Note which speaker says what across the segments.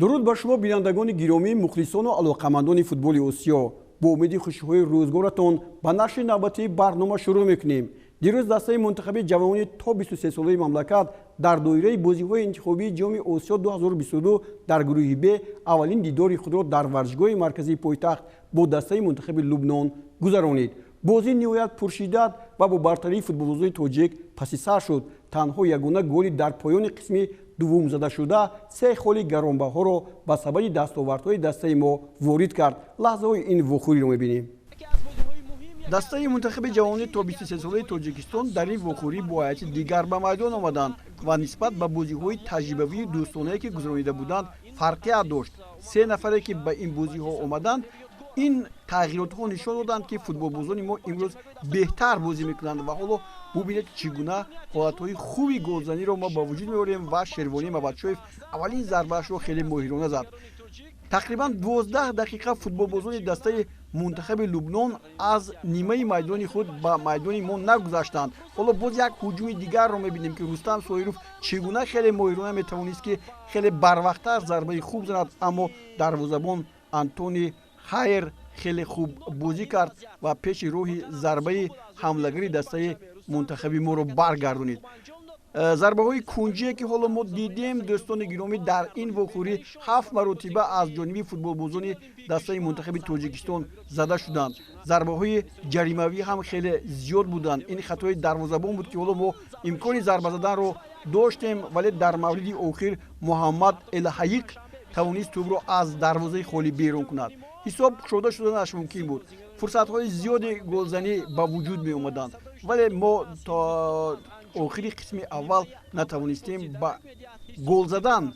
Speaker 1: Дуруд бар шумо, бинандагони гиромӣ, мухлисону алоқамандони футболи Осиё. Бо умеди хушиҳои рӯзгоратон ба нашри навбатии барнома шурӯъ мекунем. Дирӯз дастаи мунтахаби ҷавонони то 23 солаи мамлакат дар доираи бозиҳои интихобии Ҷоми Осиё 2022 дар гурӯҳи Б аввалин дидори худро дар варзишгоҳи марказии пойтахт бо дастаи мунтахаби Лубнон гузаронид. Бозӣ ниҳоят пуршиддат ва бо бартарии футболбозони тоҷик паси сар шуд. Танҳо ягона голи дар поёни қисми дуввум задашуда се холи гаронбаҳоро ба сабади дастовардҳои дастаи мо ворид кард. Лаҳзаҳои ин вохӯриро мебинем. Дастаи мунтахаби ҷавонони то 23 солаи Тоҷикистон дар ин вохӯрӣ бо ҳайати дигар ба майдон омаданд ва нисбат ба бозиҳои таҷрибавию дӯстонае, ки гузаронида буданд, фарқият дошт. Се нафаре, ки ба ин бозиҳо омаданд, ин тағйиротҳо нишон доданд, ки футболбозони мо имрӯз беҳтар бозӣ мекунанд. Ва ҳоло бубинед, чӣ гуна ҳолатҳои хуби голзаниро мо ба вуҷуд меорем ва Шервонӣ Мабадшоев аввалин зарбаашро хеле моҳирона зад. Тақрибан 12 дақиқа футболбозони дастаи мунтахаби Лубнон аз нимаи майдони худ ба майдони мо нагузаштанд. Ҳоло боз як ҳуҷуми дигарро мебинем, ки Рустам Соиров чӣ гуна хеле моҳирона метавонист, ки хеле барвақттар зарбаи хуб занад, аммо дарвозабон Антони Хайер хеле хуб бозӣ кард ва пеши роҳи зарбаи ҳамлагари дастаи мунтахаби моро баргардонид. Зарбаҳои кунҷие, ки ҳоло мо дидем, дӯстони гиромӣ, дар ин вохӯрӣ ҳафт маротиба аз ҷониби футболбозони дастаи мунтахаби Тоҷикистон зада шуданд. Зарбаҳои ҷаримавӣ ҳам хеле зиёд буданд. Ин хатои дарвозабон буд, ки ҳоло мо имкони зарба заданро доштем, вале дар мавриди охир Муҳаммад Элҳаиқ тавонист тӯбро аз дарвозаи холӣ берун кунад. Ҳисоб кушода шуданаш мумкин буд, фурсатҳои зиёди голзанӣ ба вуҷуд меомаданд, вале мо то охири қисми аввал натавонистем ба гол задан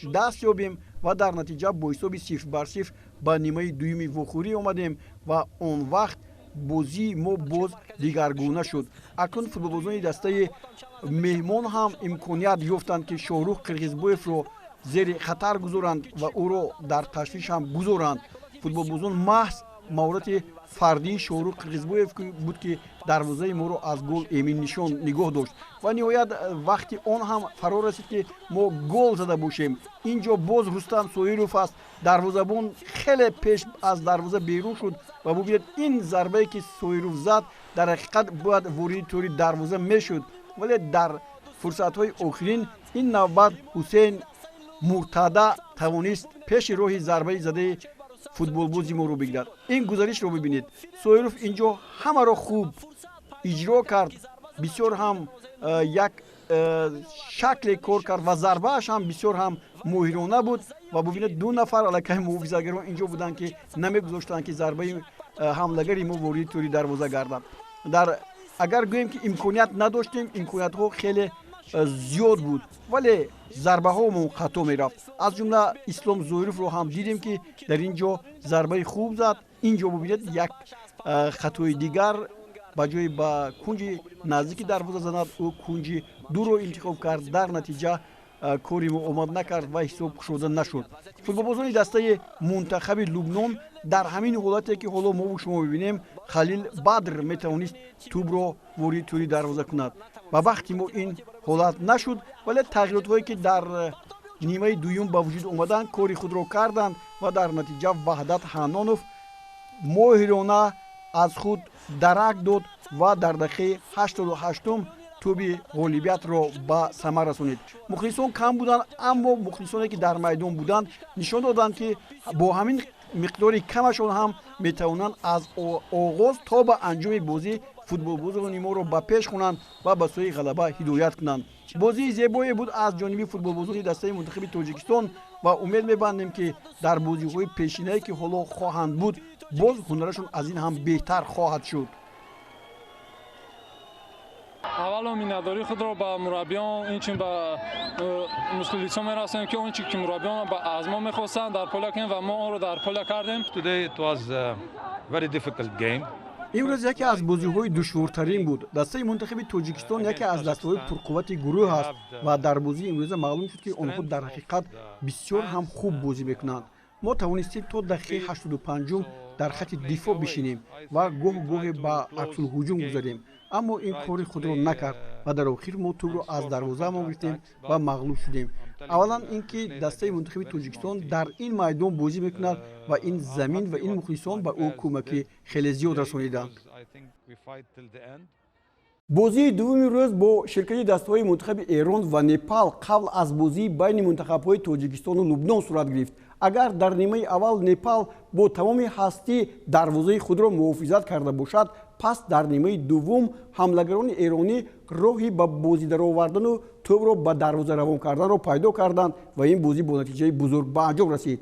Speaker 1: даст ёбем ва дар натиҷа бо ҳисоби 0-0 ба нимаи дуюми вохӯрӣ омадем ва он вақт бозии мо боз дигаргуна шуд. Акнун футболбозони дастаи меҳмон ҳам имконият ёфтанд, ки Шоҳрух Қирғизбоевро зери хатар гузоранд ва ӯро дар ташвиш ҳам гузоранд. Футболбозон маҳз маҳорати фардии Шоҳрух Қирғизбоев буд, ки дарвозаи моро аз гол эмин нишон нигоҳ дошт. Ва ниҳоят вақти он ҳам фаро расид, ки мо гол зада бошем. Ин ҷо боз Рустам Соиров аст. Дарвозабон хеле пеш аз дарвоза берун шуд ва бубинед, ин зарбае, ки Соиров зад, дар ҳақиқат бояд вориди тӯри дарвоза мешуд, вале дар фурсатҳои охирин ин навбат Ҳусейн Муртада тавонист пеши роҳи зарбаи задаи футболбози моро бигирад. Ин гузаришро бибинед. Соиров ин ҷо ҳамаро хуб иҷро кард, бисёр ҳам як шакле кор кард ва зарбааш ҳам бисёр ҳам моҳирона буд. Ва бубинед, ду нафар аллакай муҳофизатгарон инҷо буданд, ки намегузоштанд, ки зарбаи ҳамлагари мо вориди тӯри дарвоза гардад. Дар агар гӯем, ки имконият надоштем, имкониятҳо хеле зиёд буд, вале зарбаҳомон хато мерафт. Аз ҷумла Ислом Зоировро ҳам дидем, ки дар ин ҷо зарбаи хуб зад. Ин ҷо бубинед, як хатои дигар: ба ҷои ба кунҷи наздики дарвоза занад, ӯ кунҷи дуро интихоб кард. Дар натиҷа кори мо омад накард ва ҳисоб кушода нашуд. Футболбозони дастаи мунтахаби Лубнон дар ҳамин ҳолате, ки ҳоло мову шумо мебинем, Халил Бадр метавонист тӯбро вориди тӯри дарвоза кунад. Ба бахти мо ин ҳолат нашуд, вале тағйиротҳое, ки дар нимаи дуюм ба вуҷуд омаданд, кори худро карданд ва дар натиҷа Ваҳдат Ҳаннонов моҳирона аз худ дарак дод ва дар дақиқаи 88-ум тӯби ғолибиятро ба самар расонид. Мухлисон кам буданд, аммо мухлисоне, ки дар майдон буданд, нишон доданд, ки бо ҳамин миқдори камашон ҳам метавонанд аз оғоз то ба анҷоми бозӣ футболбозони моро ба пеш хонанд ва ба сӯи ғалаба ҳидоят кунанд. Бозии зебое буд аз ҷониби футболбозони дастаи мунтахаби Тоҷикистон ва умед мебандем, ки дар бозиҳои пешинае, ки ҳоло хоҳанд буд, боз ҳунарашон аз ин ҳам беҳтар хоҳад шуд.
Speaker 2: Аввало миннатдории худро ба мураббиён, инчунин ба мухлисон мерасонем, ки он чи ки мураббиён аз мо мехостанд, дар поля кунем ва мо онро дар поля кардем.
Speaker 3: Today it was a very difficult game.
Speaker 1: Имрӯз яке аз бозиҳои душвортарин буд. Дастаи мунтахаби Тоҷикистон яке аз дастаҳои пурқуввати гурӯҳ аст ва дар бозии имрӯза маълум шуд, ки онҳо дар ҳақиқат бисёр ҳам хуб бозӣ мекунанд. Мо тавонистем то дақиқаи 85-ум дар хатти дифоъ бишинем ва гоҳ гоҳе ба аксулҳуҷум гузарем, аммо ин кори худро накард ва дар охир мо тӯбро аз дарвозаамон гирифтем ва мағлуб шудем. Аввалан ин ки дастаи мунтахаби Тоҷикистон дар ин майдон бозӣ мекунад ва ин замин ва ин мухлисон ба ӯ кӯмаки хеле зиёд расониданд. Бозии дуввуми рӯз бо ширкати дастаҳои мунтахаби Эрон ва Непал қабл аз бозии байни мунтахабҳои Тоҷикистону Лубнон сурат гирифт. Агар дар нимаи аввал Непал бо тамоми ҳастӣ дарвозаи худро муҳофизат карда бошад, пас дар нимаи дуввум ҳамлагарони эронӣ роҳи ба бозӣ даровардану тӯбро ба дарвоза равон карданро пайдо карданд ва ин бозӣ бо натиҷаи бузург ба анҷом расид.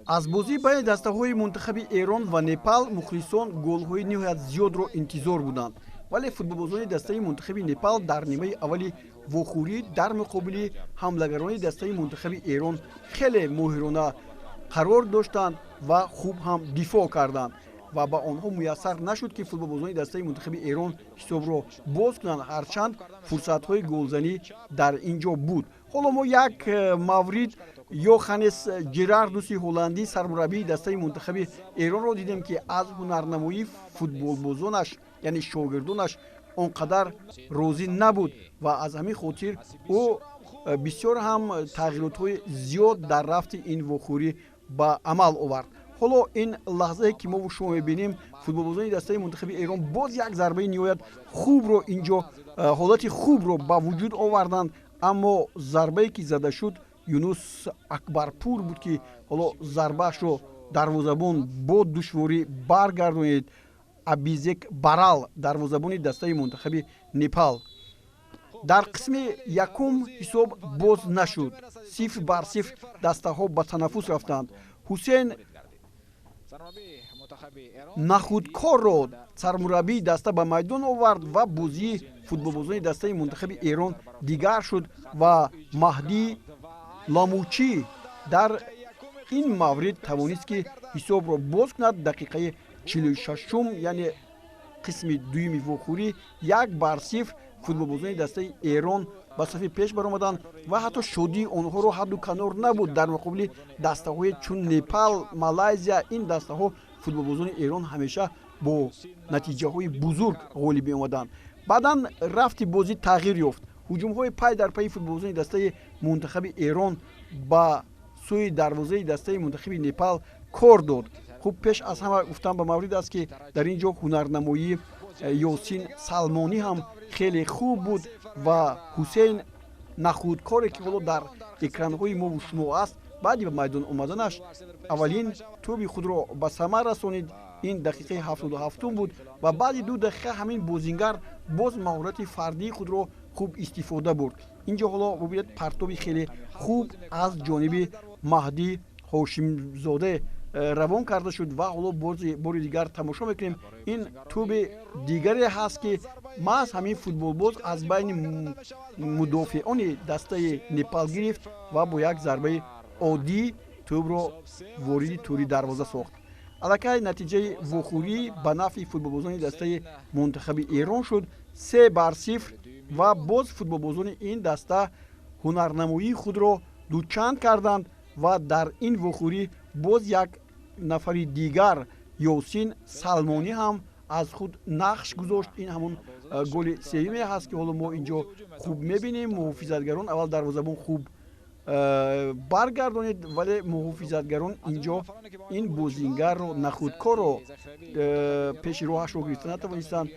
Speaker 1: Аз бозӣ байни дастаҳои мунтахаби Эрон ва Непал мухлисон голҳои ниҳоят зиёдро интизор буданд, вале футболбозони дастаи мунтахаби Непал дар нимаи аввали вохӯрӣ дар муқобили ҳамлагарони дастаи мунтахаби Эрон хеле моҳирона қарор доштанд ва хуб ҳам дифоъ карданд ва ба онҳо муяссар нашуд, ки футболбозони дастаи мунтахаби Эрон ҳисобро боз кунанд, ҳарчанд фурсатҳои голзанӣ дар ин ҷо буд. Ҳоло мо як маврид Йоханнес Ҷерардуси ҳолландӣ, сармураббии дастаи мунтахаби Эронро дидем, ки аз ҳунарнамоии футболбозонаш, яъне шогирдонаш, он қадар розӣ набуд ва аз ҳамин хотир ӯ бисёр ҳам тағйиротҳои зиёд дар рафти ин вохӯрӣ ба амал овард. Ҳоло ин лаҳзае ки мову шумо мебинем, футболбозони дастаи мунтахаби Эрон боз як зарбаи ниҳоят хубро инҷо, ҳолати хубро ба вуҷуд оварданд, аммо зарбае ки зада шуд, Юнус Акбарпур буд, ки ҳоло зарбаашро дарвозабон бо душворӣ баргардонид. Абизек Барал, дарвозабони дастаи мунтахаби Непал. Дар қисми якум ҳисоб боз нашуд, 0-0 дастаҳо ба танаффус рафтанд. Ҳусейн Нахудкорро сармураббии даста ба майдон овард ва бозии футболбозони дастаи мунтахаби Эрон дигар шуд ва Маҳдӣ Ламучӣ дар ин маврид тавонист, ки ҳисобро боз кунад. Дақиқаи 46-ум, яъне қисми дуюми вохӯрӣ, 1-0 футболбозони дастаи Эрон ба сафи пеш баромаданд ва ҳатто шодии онҳоро ҳадду канор набуд. Дар муқобили дастаҳои чун Непал, Малайзия, ин дастаҳо футболбозони Эрон ҳамеша бо натиҷаҳои бузург ғолиб меомаданд. Баъдан рафти бозӣ тағйир ёфт. Ҳуҷумҳои пай дар пайи футболбозони дастаи мунтахаби Эрон ба сӯи дарвозаи дастаи мунтахаби Непал кор дод. Хуб, пеш аз ҳама гуфтан ба маврид аст, ки дар ин ҷо ҳунарнамоии Ёсин Салмонӣ ҳам хеле хуб буд ва Ҳусейн Нахудкоре, ки ҳоло дар экранҳои мову шумо аст, баъди ба майдон омаданаш аввалин тӯби худро ба самар расонид. Ин дақиқаи 77-ум буд ва баъди 2 дақиқа ҳамин бозингар боз маҳорати фардии худро хуб истифода бурд. Инҷо ҳоло бубинед, партоби хеле хуб аз ҷониби Маҳдӣ Ҳошимзоде равон карда шуд ва ҳоло бори дигар тамошо мекунем. Ин тӯби дигаре ҳаст, ки маҳз ҳамин футболбоз аз байни мудофиони дастаи Непал гирифт ва бо як зарбаи оддӣ тӯбро вориди тӯри дарвоза сохт. Аллакай натиҷаи вохӯрӣ ба нафъи футболбозони дастаи мунтахаби Эрон шуд, 3-0 ва боз футболбозони ин даста ҳунарнамоии худро дучанд карданд ва дар ин вохӯрӣ боз як нафари дигар, Ёсин Салмонӣ, ҳам аз худ нақш гузошт. Ин ҳамон голи сеюме ҳаст, ки ҳоло мо инҷо хуб мебинем. Муҳофизатгарон аввал дарвозабон хуб баргардонид, вале муҳофизатгарон инҷо ин бозингарро, Нахудкорро, пеши роҳашро гирифта натавонистанд.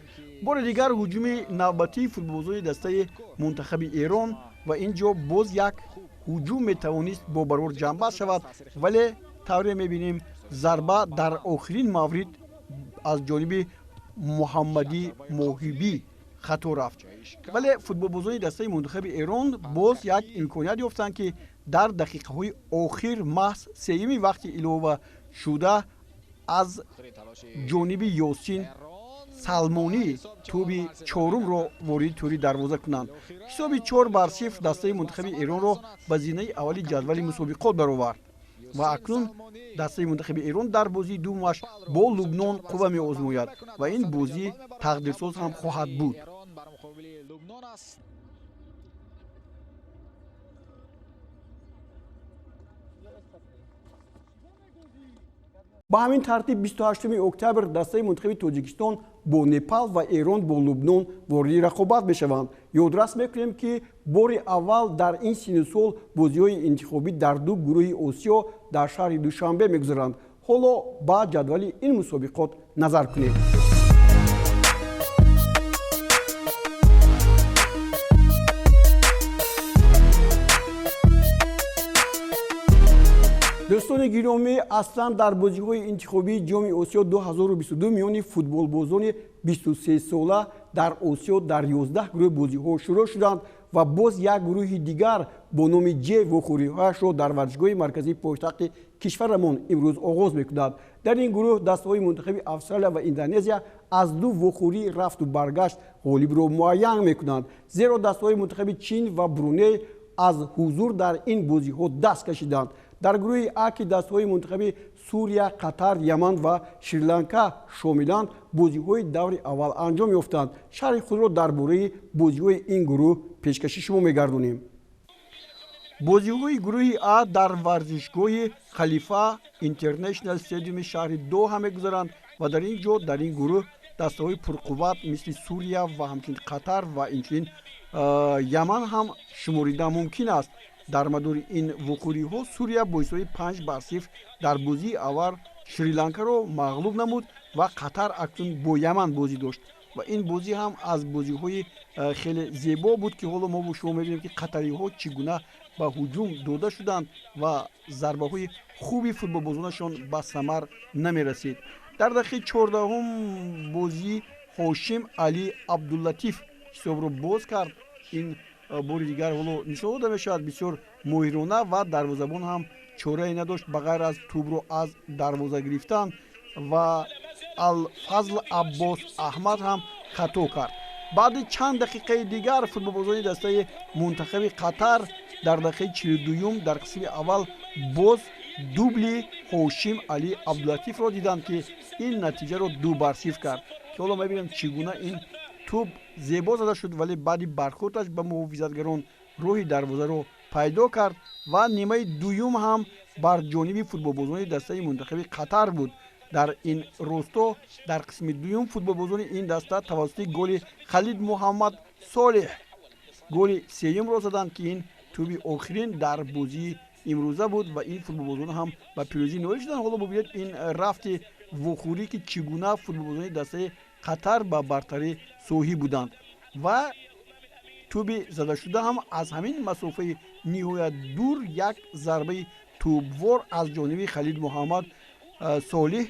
Speaker 1: Бори дигар ҳуҷуми навбатии футболбозони дастаи мунтахаби Эрон ва ин ҷо боз як ҳуҷум метавонист бо барор ҷамъбаст шавад, вале тавре мебинем, зарба дар охирин маврид аз ҷониби Муҳаммадӣ Моҳибӣ хато рафт. Вале футболбозони дастаи мунтахаби Эрон боз як имконият ёфтанд, ки дар дақиқаҳои охир, маҳз сеюми вақти илова шуда, аз ҷониби Ёсин Салмонӣ тӯби чорумро вориди тӯри дарвоза кунанд. Ҳисоби 4-0 дастаи мунтахаби Эронро ба зинаи аввали ҷадвали мусобиқот баровард ва акнун дастаи мунтахаби Эрон дар бозии дуввумаш бо Лубнон қувва меозмояд ва ин бозӣ тақдирсоз ҳам хоҳад буд. Ба ҳамин тартиб 28 октябр дастаи мунтахаби Тоҷикистон бо Непал ва Эрон бо Лубнон вориди рақобат мешаванд. Ёдрас мекунем, ки бори аввал дар ин сину сол бозиҳои интихобӣ дар ду гурӯҳи Осиё дар шаҳри Душанбе мегузаранд. Ҳоло ба ҷадвали ин мусобиқот назар кунем. Дӯстони гиромӣ, аслан дар бозиҳои интихобии Ҷоми Осиё 2022 миёни футболбозони 23сола дар Осиё дар 11 гурӯҳ бозиҳо шурӯъ шуданд ва боз як гурӯҳи дигар бо номи Ҷ вохӯриҳояшро дар варзишгоҳи марказии пойтахти кишварамон имрӯз оғоз мекунад. Дар ин гурӯҳ дастаҳои мунтахаби Австралия ва Индонезия аз ду вохӯрии рафту баргашт ғолибро муайян мекунанд, зеро дастаҳои мунтахаби Чин ва Бруней аз ҳузур дар ин бозиҳо даст кашиданд. Дар гурӯҳи А, ки дастаҳои мунтахаби Сурия, Қатар, Яман ва Шри-Ланка шомиланд, бозиҳои даври аввал анҷом ёфтанд. Шарҳи худро дар бораи бозиҳои ин гурӯҳ пешкаши шумо мегардонем. Бозиҳои гурӯҳи А дар варзишгоҳи Халифа Интернешнал Стадиуми шаҳри Доҳа мегузаранд ва дар ин ҷо дар ин гурӯҳ дастаҳои пурқувват мисли Сурия ва ҳамчунин Қатар ва инчунин Яман ҳам шуморида мумкин аст. Дар мадори ин вухӯриҳо Сурия бо ҳисоби 5-0 дар бозии аввал Шри-Ланкаро мағлуб намуд ва Қатар акнун бо Яман бозӣ дошт ва ин бозӣ ҳам аз бозиҳои хеле зебо буд, ки ҳоло мо бо шумо мебинем, ки қатариҳо чӣ гуна ба ҳуҷум дода шуданд ва зарбаҳои хуби футболбозонашон ба самар намерасид. Дар дақиқаи 14-ум бозӣ Ҳошим Али Абдуллатиф ҳисобро боз кард. Ин бори дигар ҳоло нишон дода мешавад бисёр моҳирона ва дарвозабон ҳам чорае надошт ба ғайр аз тӯбро аз дарвоза гирифтан ва Алфазл Аббос Аҳмад ҳам хато кард. Баъди чанд дақиқаи дигар футболбозони дастаи мунтахаби Қатар дар дақиқаи 42-юм дар қисми аввал боз дубли Ҳошим Али Абдуллатифро диданд, ки ин натиҷаро 2-0 кард, ки ҳоло мебинем чӣ гуна ин тӯб зебо зада шуд, вале баъди бархӯрдаш ба муҳофизатгарон роҳи дарвозаро пайдо кард ва нимаи дуюм ҳам бар ҷониби футболбозони дастаи мунтахаби Қатар буд. Дар ин росто дар қисми дуюм футболбозони ин даста тавассути голи Халид Муҳаммад Солеҳ голи сеюмро заданд, ки ин тӯби охирин дар бозии имрӯза буд ва ин футболбозон ҳам ба пирӯзӣ ноил шуданд. Ҳоло бубинед ин рафти вохӯрӣ, ки чӣ гуна футболбозони дастаи Қатар ба бартарӣ соҳиб буданд ва тӯби задашуда ҳам аз ҳамин масофаи ниҳоят дур як зарбаи тӯбвор аз ҷониби Халид Муҳаммад Солиҳ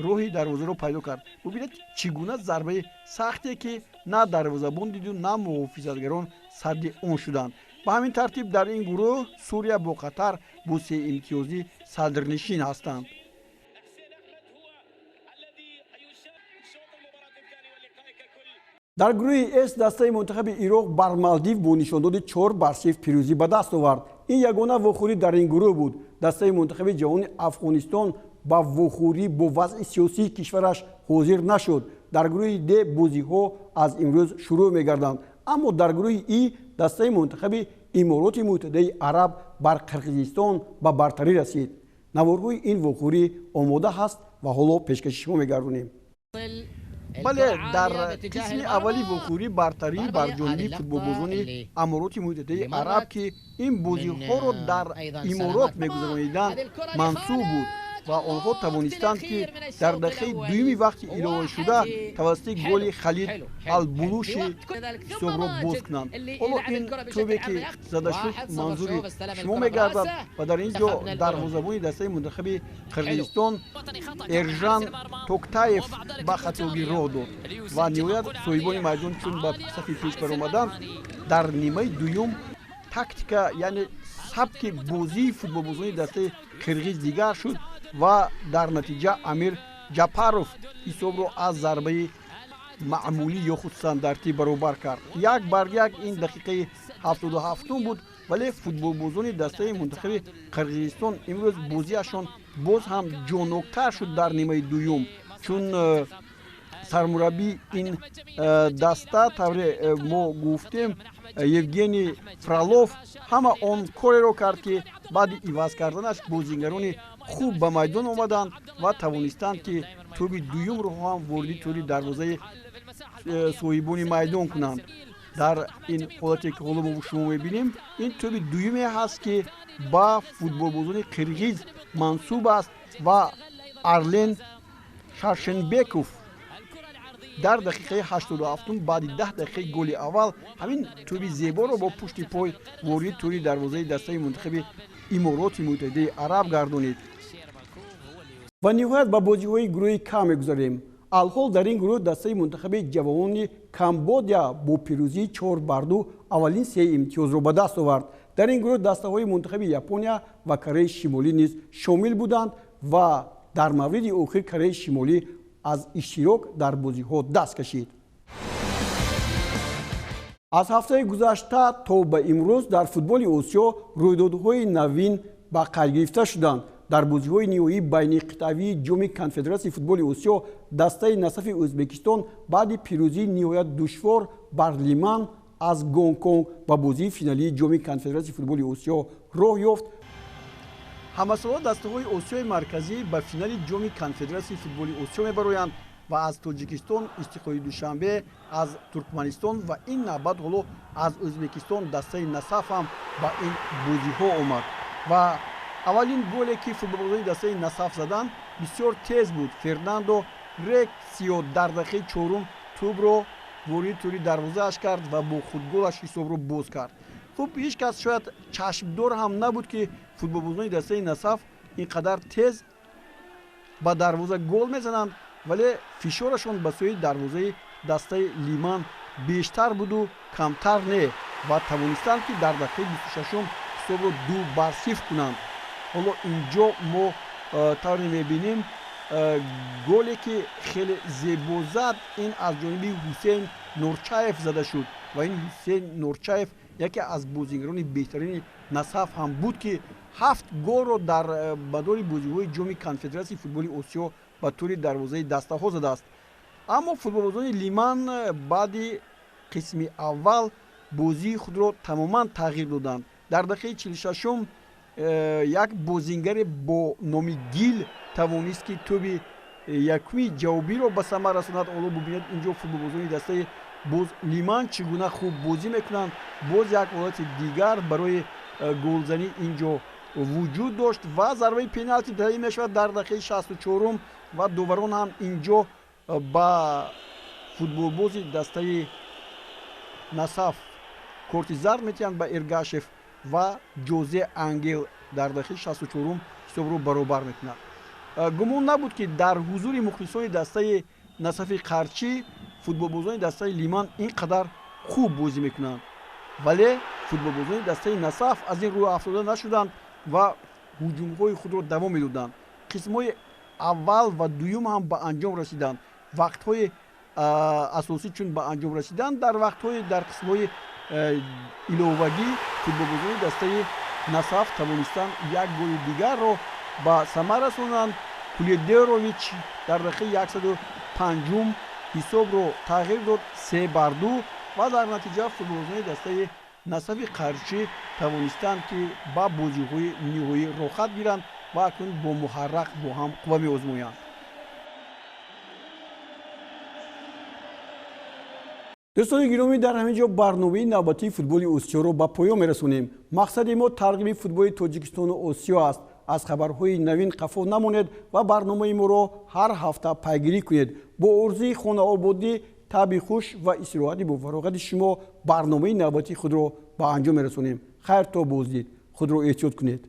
Speaker 1: роҳи дарвозаро пайдо кард. Бубинед чӣ гуна зарбаи сахте, ки на дарвозабон диду, на муҳофизатгарон садди он шуданд. Ба ҳамин тартиб дар ин гурӯҳ Сурия бо Қатар бо се имтиёзӣ садрнишин ҳастанд. Дар гурӯҳи С дастаи мунтахаби Ироқ бар Малдив бо нишондоди 4-0 пирӯзӣ ба даст овард. Ин ягона вохӯрӣ дар ин гурӯҳ буд. Дастаи мунтахаби ҷавони Афғонистон ба вохӯрӣ бо вазъи сиёсии кишвараш ҳозир нашуд. Дар гурӯҳи Д бозиҳо аз имрӯз шурӯъ мегарданд, аммо дар гурӯҳи И дастаи мунтахаби Имороти Муттаҳидаи Араб бар Қирғизистон ба бартарӣ расид. Наворҳои ин вохӯрӣ омода ҳаст ва ҳоло пешкаши шумо мегардонем. Бале, дар қисми аввали вохӯрӣ бартарӣ бар ҷониби футболбозони Амороти Муттаҳидаи Араб, ки ин бозиҳоро дар Иморот мегузарониданд, мансуб буд ва онҳо тавонистанд, ки дар дақиқаи дуюми вақти иловашуда тавассути голи Халид Албулуши ҳисобро боз кунанд. Ҳоло ин тӯбе, ки зада шуд, манзури шумо мегардад ва дар ин ҷо дарвозабони дастаи мунтахаби Қирғизистон Эржан Токтаев ба хатогӣ роҳ дод ва ниҳоят соҳибони майдон чун ба сафи пеш баромаданд, дар нимаи дуюм тактика, яъне сабки бозии футболбозони дастаи қирғиз дигар шуд ва дар натиҷа Амир Ҷапаров ҳисобро аз зарбаи маъмулӣ ё худ стандартӣ баробар кард. 1-1 ин дақиқаи 77-ум буд, вале футболбозони дастаи мунтахаби Қирғизистон имрӯз бозиашон боз ҳам ҷонноктар шуд дар нимаи дуюм, чун сармураббии ин даста, тавре мо гуфтем, Евгений Фролов ҳама он кореро кард, ки баъди иваз карданаш бозингарони Хуб ба майдон омаданд ва тавонистанд, ки тӯби дуюмро ҳам вориди тӯри дарвозаи соҳибони майдон кунанд. Дар ин ҳолате, ки ҳоло мо шумо мебинем, ин тӯби дуюме ҳаст, ки ба футболбозони қирғиз мансуб аст ва Арлен Шаршенбеков дар дақиқаи 87, баъди 10 дақиқаи голи аввал, ҳамин тӯби зеборо бо пушти пой вориди тӯри дарвозаи дастаи мунтахаби Имороти Муттаҳидаи Араб гардонид. Ва ниҳоят ба бозиҳои гурӯҳи К мегузарем. Алҳол дар ин гурӯҳ дастаи мунтахаби ҷавонони Камбодия бо пирӯзии 4-2 аввалин се имтиёзро ба даст овард. Дар ин гурӯҳ дастаҳои мунтахаби Япония ва Кореяи Шимолӣ низ шомил буданд ва дар мавриди охир Кореяи Шимолӣ аз иштирок дар бозиҳо даст кашид. Аз ҳафтаи гузашта то ба имрӯз дар футболи Осиё рӯйдодҳои навин ба қайд гирифта шуданд. Дар бозиҳои ниҳоии байниқитъавии Ҷоми Конфедератсияи футболи Осиё дастаи Насафи Ӯзбекистон баъди пирӯзии ниҳоят душвор бар Лиман аз Гонконг ба бозии финалии Ҷоми Конфедератсияи футболи Осиё роҳ ёфт. Ҳамасола дастаҳои Осиёи Марказӣ ба финали Ҷоми Конфедератсияи футболи Осиё мебароянд ва аз Тоҷикистон Истиқлоли Душанбе, аз Туркманистон ва ин навбат ҳоло аз Ӯзбекистон дастаи Насаф ҳам ба ин бозиҳо омад. Ва аввалин голе, ки футболбозони дастаи Насаф заданд, бисёр тез буд. Фернандо Рексио дар дақиқаи чорум тӯбро вориди тӯри дарвозааш кард ва бо худголаш ҳисобро боз кард. Хуб, ҳеҷ кас шояд чашмдор ҳам набуд, ки футболбозони дастаи Насаф ин қадар тез ба дарвоза гол мезананд, вале фишорашон ба сӯи дарвозаи дастаи Лиман бештар буду камтар не ва тавонистанд, ки дар дақиқаи 26-ум ҳисобро 2-0 кунанд. Ҳоло инҷо мо тавре мебинем, голе, ки хеле зебо зад, ин аз ҷониби Ҳусейн Норчаев зада шуд ва ин Ҳусейн Норчаев яке аз бозигарони беҳтарини Насаф ҳам буд, ки ҳафт голро дар мадори бозиҳои Ҷоми Конфедератсияи футболи Осиё ба тӯри дарвозаи дастаҳо задааст. Аммо футболбозони Лиман баъди қисми аввал бозии худро тамоман тағйир доданд. Дар дақиқаи 46-ум як бозингаре бо номи Гил тавонист, ки тӯби якуми ҷавобиро ба самар расонад. Ҳоло бубинед, инҷо футболбозони дастаи боз Лиман чӣ гуна хуб бозӣ мекунанд. Боз як ҳолати дигар барои голзанӣ инҷо вуҷуд дошт ва зарбаи пеналти таъин мешавад дар дақиқаи 64-ум ва доварон ҳам инҷо ба футболбози дастаи Насаф корти зард метиҳанд, ба Эргашев, ва Ҷозе Ангел дар дақиқаи 64-ум ҳисобро баробар мекунад. Гумон набуд, ки дар ҳузури мухлисони дастаи Насафи Қарчӣ футболбозони дастаи Лиман ин қадар хуб бозӣ мекунанд, вале футболбозони дастаи Насаф аз ин рӯ афтода нашуданд ва ҳуҷумҳои худро давом медоданд. Қисмҳои аввал ва дуюм ҳам ба анҷом расиданд. Вақтҳои асосӣ чун ба анҷом расиданд, дар вақтҳои дар қисмҳои иловагӣ футболбозони дастаи Насаф тавонистанд як голи дигарро ба самар расонанд. Куледерович дар дақиқаи 105-ум ҳисобро тағйир дод, 3-2, ва дар натиҷа футболбозони дастаи Насафи Қарчӣ тавонистанд, ки ба бозиҳои ниҳоӣ роҳхат гиранд ва акнун бо Муҳаррақ бо ҳам қувва меозмоянд. Дӯстони гиромӣ, дар ҳамин ҷо барномаи навбатии футболи Осиёро ба поён мерасонем. Мақсади мо тарғиби футболи Тоҷикистону Осиё аст. Аз хабарҳои навин қафо намонед ва барномаи моро ҳар ҳафта пайгирӣ кунед. Бо орзуи хонаободӣ, таби хуш ва истироҳати бофароғати шумо барномаи навбатии худро ба анҷом мерасонем. Хайр, то боздид, худро эҳтиёт кунед.